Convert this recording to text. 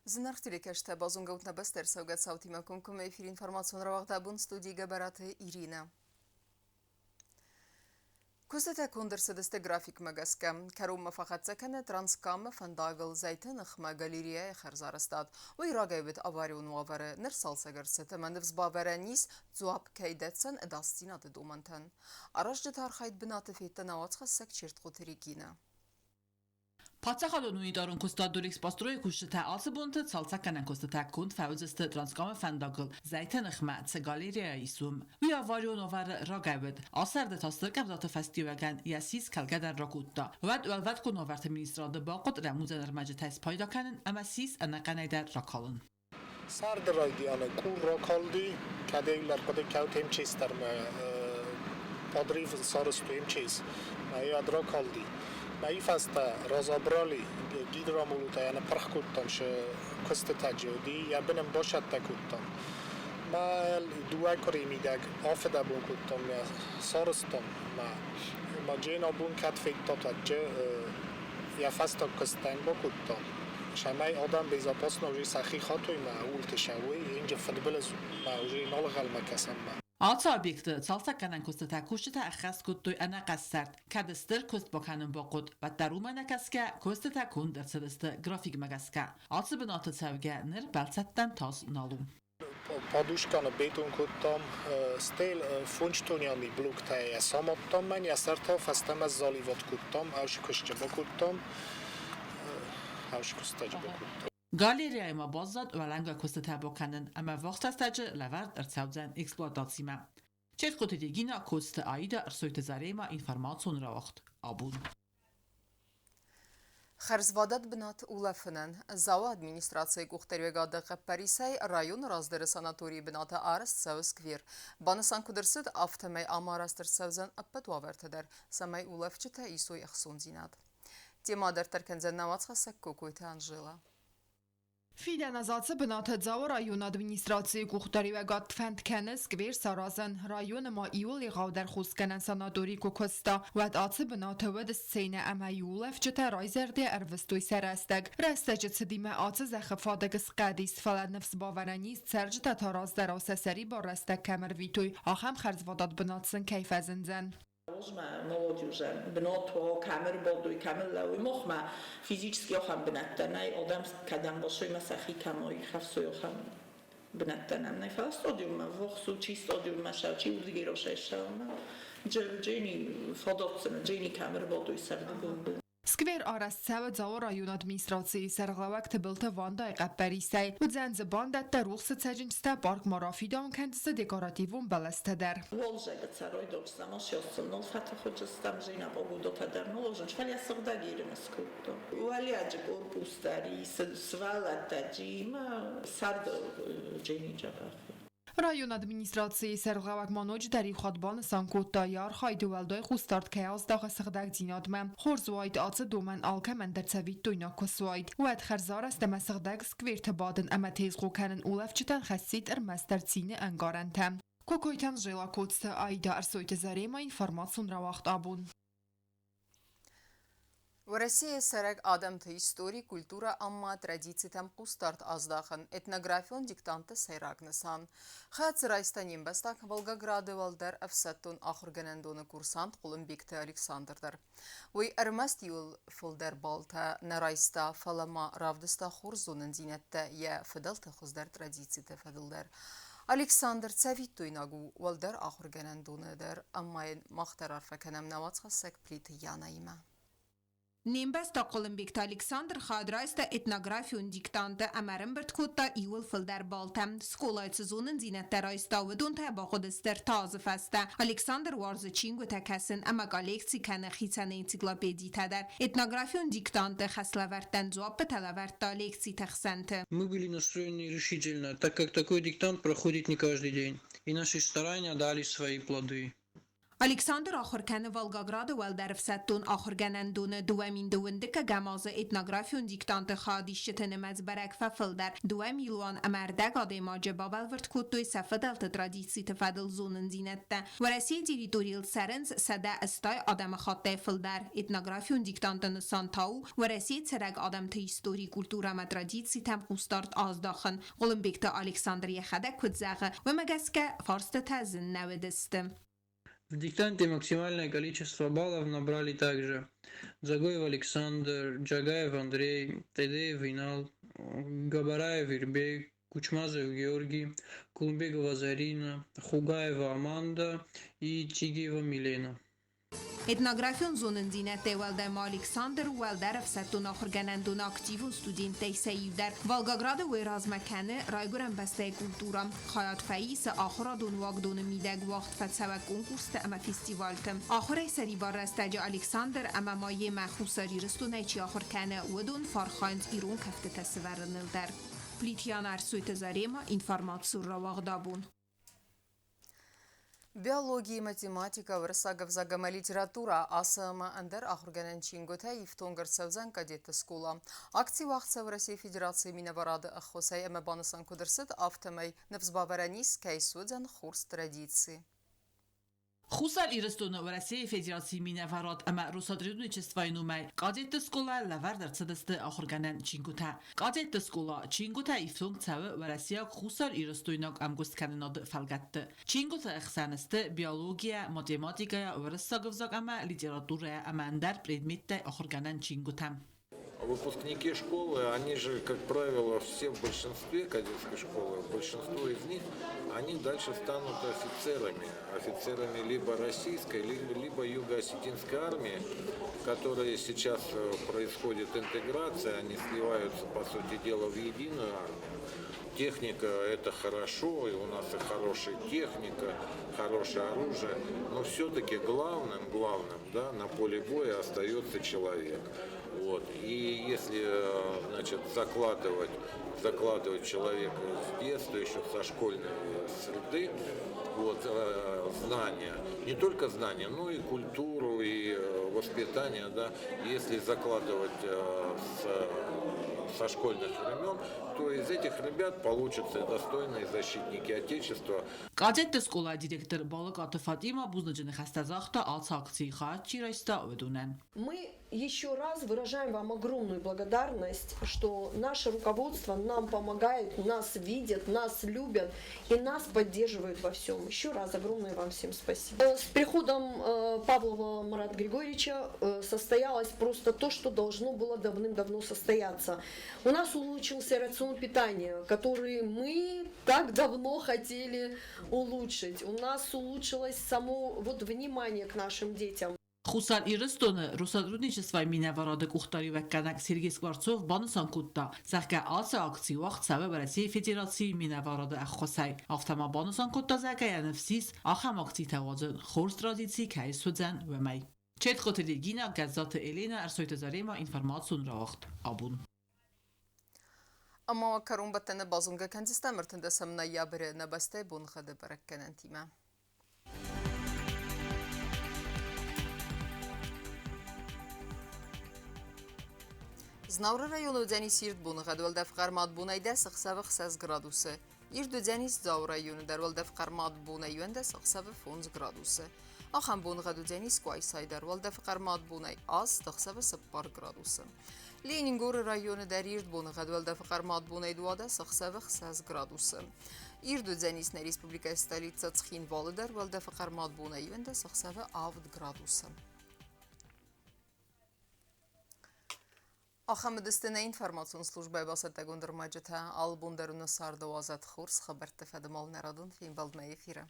Зынаргъ телекӕсджытӕ, базонгӕ ут нӕ бӕстӕ ӕрцӕугӕ цаутимӕ комкоммӕ эфир информацион рауагъд абон студийы Гӕбӕраты Иринӕ. Куыстытӕ конд ӕрцыдысты графикмӕ гӕсгӕ. Кӕронмӕ фӕхӕццӕ кӕны Транскамы фӕндагыл зӕйты ныхмӕ галереяйы хӕрзарӕзтад. Уый рагӕй уыд аварион уавӕры, ныр цалцӕг ӕрцыд ӕмӕ ныфс бавӕрӕн ис, дзуапп кӕй дӕтдзӕн ӕдасдзинады домӕнтӕн. Аразджыты архайд бынаты федта нӕ уацхӕссӕг Чертхъоты Регинӕ. Паддзахадон унитарон куыстуат Дорэкспострой-ы кусджытӕ ацы бонты цалцӕггӕнӕн куыстытӕ конд фӕуыдзысты Транскамы фӕндагыл зӕйты ныхмӕ цы галерея ис, уым. Уый аварион уавӕры рагӕй уыд. Ацы сӕрды та стыр къӕвдаты фӕстиуӕгӕн йӕ сис кӕлгӕ дӕр ракодта. Уӕд Уӕлвӕткон уавӕрты министрады бахъуыд рӕмудзӕн ӕрмӕджытӕй спайда кӕнын ӕмӕ сис ӕнӕхъӕнӕй дӕр ракалын. Сӕрды райдианы къур ракалди, кӕдӕй ӕрхъуыды кӕнут МЧС-дӕрмӕ подрыв сарӕзтой МЧС. Мӕ ракалди. Мӕйы фӕстӕ разобрали гидромулутӕ ныппырх кодтам сӕ куыстытӕ уыди, йӕ бын ын басӕттӕ кодтам. Мӕ дыууӕ къуырийы мидӕг афыдӕбон кодтам, мӕ сарӕзтам. Мӕ ма Джейн абон кӕд федтат, йӕ фӕстаг куыстӕн бакодтам. Цӕмӕй адӕм безопасно уже сӕхи хатой ма ууылты сӕуой, инджы фыдбылыз ма уже нал ӕнхъӕлмӕ кӕсӕм ма. Ацы объекты цалцӕггӕнӕн куыстытӕ кусджытӕ ӕххӕст кодтой ӕнӕкъӕссӕрд, кӕд стыр куыст бакӕнын бахъуыд, уӕддӕр уымӕ нӕ кӕсгӕ, куыстытӕ конд ӕрцыдысты графикмӕ гӕсгӕ. Ацы бынаты цӕугӕ ныр бӕлццӕттӕн тас нал у. Подушканы бетон кодтам, стӕй фондзтонӕны блоктӕ самадтам мӕн, йӕ сӕр та фӕстӕмӕ заливать кодтам, ӕз куыстджы бакодтам, ӕз куыстаджы бакодтам. Галереяйы ма баззад уӕлӕнгай куыстытӕ бакӕнын ӕмӕ вахт рӕстӕджы лӕвӕрд ӕрцӕудзӕн эксплуатацимӕ. Четкоты Регина, Коцты Аида, Ӕрсойты Заремӕ информацион рауагъд абон. Хӕрзвадат бынат улӕфынӕн. Дзауы администрацийы къухдариуӕгады хъӕппӕрисӕй районы раздӕры санаторийы бынаты арӕзт цӕуы сквер. Банысан куыд ӕрцыд, афтӕмӕй ам арӕзт ӕрцӕудзӕн ӕппӕт уавӕртӕ дӕр, цӕмӕй улӕфджытӕ исой ӕхцондзинад. Темӕ дарддӕр кӕндзӕн нӕ уацхӕссӕг Кокойты Анжела. Фидӕн аз ацы бынаты Дзауы районы администрацийы къухдариуӕгад фӕнд кӕны сквер саразын. Районы ма иуыл егъаудӕр хосгӕнӕн санатори куы куыста, уӕд ацы бынаты уыд сценӕ ӕмӕ улӕфджытӕ райзӕрдӕ ӕрвыстой сӕ рӕстӕг. Рӕстӕджы цыдимӕ ацы зӕххы фадыг схъӕд ис, фӕлӕ ныфс бавӕрӕн ис, цӕрджытӕ та раздӕрау сӕ сӕрибар рӕстӕг кӕм ӕрвитой, ахӕм хӕрзвадат бынат сын кӕй фӕзындзӕн. Размӕ молодежӕ бынат уа, кӕм ӕрбадой, кӕм ӕрлӕууой, махмӕ физически ахӕм бынӕттӕ нӕй, адӕм кӕдӕм басой ма сӕхи кӕм хӕссой, ахӕм бынӕттӕ нӕм нӕй. Фӕлӕ стадионмӕ ввахс у, чи стадионмӕ сӕ, чи уырдыгӕй расайсӕуынмӕ. Джени фадат сын, Джени кӕм ӕрбадой сӕрдыгон. Сквер арӕзт цӕуы Дзауы районы администрацийы сӕргълӕууӕг Тыбылты Вандайы хъӕппӕрисӕй. Уыдзӕн дзы бандӕттӕ, рухсы цӕджындзтӕ, парк ма рафидауын кӕндзысты декоративон бӕлӕстӕ дӕр. Уалдзӕджы цӕрой дорсӕм асиосцын нол фӕтыхуыджыстӕм зинапъогудотӕ дӕр ноложынч, фӕлӕ сыгъдӕг ирын скодтон. Уӕлиаджы корпус дӕр и, сывӕллӕттӕ джимӕ царды джени джабах. Районы администрацийы сӕргълӕууӕг ма ноджыдӕр иу хатт банысан кодта, йӕ архайды уӕлдай хъусдард кӕй аздахы сыгъдӕгдзинадмӕ. Хорз уаид, ацы домӕн алкӕмӕн дӕр цӕвиттойнаг куы суаид, уӕд хӕрзарӕзт ӕмӕ сыгъдӕг скверты бадын ӕмӕ тезгъо кӕнын улӕфджытӕн хӕссид ӕрмӕстдӕр цины ӕнкъарӕнтӕ. Кокойты Анжела, Коцты Аида, Ӕрсойты Заремӕ, информацион рауагъд абон. Уӕрӕсейы цӕрӕг адӕмты истори, культурӕ ӕмӕ традицитӕм хъусдард аздахын этнографион диктантты сӕйраг нысан. Хӕцы райста не мбӕстаг Волгограды уӕлдӕр ӕфсӕддон ахуыргӕнӕндоны курсант Хъуылымбегты Александр дӕр. Уый ӕрмӕст иуыл фылдӕр баллтӕ нӕ райста, фӕлӕ ма равдыста хорз зонындзинӕдтӕ йӕ фыдӕлты хуыздӕр традициты фӕдыл дӕр. Александр цӕвиттойнаг у уӕлдӕр ахуыргӕнӕндоны дӕр ӕмӕ йын мах дӕр арфӕ кӕнӕм нӕ уацхӕссӕг Плиты Янаимӕ. Не мбӕстаг Хъуылымбегты Александр хад райста этнографион диктанты ӕмӕ ӕрӕмбырд кодта иууыл фылдӕр баллтӕ. Скъолайы цы зонындзинӕдтӕ райста, уыдон та бахъуыдысты ӕртӕ азы фӕстӕ. Александр уарзы чингуытӕ кӕсын ӕмӕ коллекци кӕны хицӕн энциклопедитӕ дӕр. Этнографион диктанты хӕслӕвӕрдтӕн дзуаппытӕ лӕвӕрдта лекциты хсӕнты. Мы были настроены решительно, так как такой диктант проходит не каждый день, и наши старания дали свои плоды. Александр ахуыр кӕны Волгограды уӕлдӕр ӕфсӕддон ахуыргӕнӕндоны 2021 азы этнографион диктанты хайадисджыты нымӕц бӕрӕг фӕфылдӕр. 2 милуан ӕмӕ рдӕг адӕймаджы бабӕлвырд кодтой сӕ фыдӕлты традициты фӕдыл зонындзинӕдтӕ. Уӕрӕсейы территорийыл цӕрынц 180 адӕмыхаттӕй фылдӕр. Этнографион диктанты нысан та у Уӕрӕсейы цӕрӕг адӕмты истори, культурӕ ӕмӕ традицитӕм хъусдард аздахын. Хъуылымбегты Александр йӕхӕдӕг куыд зӕгъы, уымӕ гӕсгӕ фарстытӕ зын нӕ уыдысты. В диктанте максимальное количество баллов набрали также Дзагоев Александр, Джагаев Андрей, Тедеев Инал, Габараев Ирбек, Кучмазов Георгий, Кулумбегова Зарина, Хугаева Аманда и Тигиева Милена. Этнографион зонындзинӕдтӕй уӕлдай ма Александр уӕлдӕр ӕфсӕддон ахуыргӕнӕндоны активон студенттӕй сӕ иу дӕр. Волгограды уый размӕ кӕны райгуырӕн бӕстӕйы культурӕ. Хайад фӕисы ахуырадон уагдоны мидӕг уагъд фӕцӕуӕг конкурстӕ ӕмӕ фестивальты. Ахуырӕй сӕрибар рӕстӕджы Александр ӕмӕ ма йемӕ Хуссар Ирыстонӕй чи ахуыр кӕны, уыдон фӕархайынц ирон кӕфтытӕ сывӕрыныл дӕр. Плитъян Ӕрсойты Зарема, информацион рауагъд абон. Биологи, математикӕ, уырыссаг ӕвзаг ӕмӕ литературӕ ацы ӕмӕ ӕндӕр ахуыргӕнӕн чингуытӕ ифтонг ӕрцӕудзӕн кадетты скъола. Акци уагъд цӕуы Российы Федерацийы минӕварады ӕххуысӕй ӕмӕ банысан куыд ӕрцыд, афтӕмӕй ныфсбавӕрӕн ис, кӕй суыдзӕн хорз традици. Хуссар Ирыстоны Уӕрӕсейы Федерацийы минӕварад ӕмӕ Россотрудничествойы номӕй кадетты скъолайы лӕвӕрд ӕрцыдысты ахуыргӕнӕн чингуытӕ. Кадетты скъола чингуытӕ ифтонг цӕуы уӕрӕсейаг хуссар-ирыстойнаг ӕмгуысткӕнынады фӕлгӕтты. Чингуыты ӕхсӕн сты биологийӕ, математикӕйӕ, уырыссаг ӕвзаг ӕмӕ литературӕйӕ ӕмӕ ӕндӕр предметтӕй ахуыргӕнӕн чингуытӕ. Выпускники школы, они же, как правило, все в большинстве кадетской школы, большинство из них, они дальше станут офицерами. Офицерами либо российской, либо юго-осетинской армии, которая сейчас происходит интеграция, они сливаются, по сути дела, в единую армию. Техника – это хорошо, и у нас и хорошая техника, хорошее оружие, но все-таки главным, главным, да, на поле боя остается человек. Вот. И если, значит, закладывать человека с детства, еще со школьной среды, вот, знания, не только знания, но и культуру, и воспитание, да, если закладывать со школьных времен, то из этих ребят получатся достойные защитники Отечества. Кадетты скъолайы директор Балыкъаты Фатимӕ бузныджы ныхӕстӕ загъта ацы акцийы хайад чи райста, уыдонӕн. Мы еще раз выражаем вам огромную благодарность, что наше руководство нам помогает, нас видит, нас любят и нас поддерживают во всем. Еще раз огромное вам всем спасибо. С приходом Павлова Марата Григорьевича состоялось просто то, что должно было давным-давно состояться. У нас улучшился рацион питания, который мы так давно хотели улучшить. У нас улучшилось само вот внимание к нашим детям. Хуссар Ирыстоны Россотрудничествойы минӕварады къухдариуӕггӕнӕг Сергей Скворцов банысан кодта, зӕгъгӕ, ацы акци уагъд цӕуы Уӕрӕсейы Федерацийы минӕварады ӕххуысӕй. Афтӕ ма банысан кодта, зӕгъгӕ, йӕ ныфс ис, ахӕм акцитӕ уадзын хорз традици кӕй суыдзӕн, уымӕй. Четхоты Регина, Гӕззаты Еленӕ, Ӕрсойты Заремӕ, информацион рауагъд абон. Ӕмӕ кӕронбӕттӕны базонгӕ кӕндзыстӕм 13 ноябры нӕ бӕстӕйы боныгъӕды бӕрӕггӕнӕнтимӕ. Знауыры районы уыдзӕнис ирд боныгъӕд, уӕлдӕф хъӕрмад бонӕй 10, ӕхсӕвы 6 градусы. Ирд уыдзӕнис Дзауы районы дӕр, уӕлдӕф хъӕрмад бонӕй 11, ӕхсӕвы 5 градусы. Ахӕм боныгъӕд уыдзӕнис Къуайсайы дӕр, уӕлдӕф хъӕрмад бонӕй 8, ӕхсӕвы 4 градусы. Ленингоры районы дӕр ирд боныгъӕд, уӕлдӕфы хъӕрмад бонӕй 12, ӕхсӕвы 6 градусы. Ирд уыдзӕнис нӕ республикӕйы столицӕ Цхинвалы дӕр, уӕлдӕфы хъӕрмад бонӕй 11, ӕхсӕвы 7 градусы. Ахӕм уыдысты нӕ информацион службӕйы бацӕттӕгонд ӕрмӕджытӕ. Алы бон дӕр уын царды уадзӕд хорз хабӕртты фӕдыл нӕ радон фембӕлдмӕ эфиры.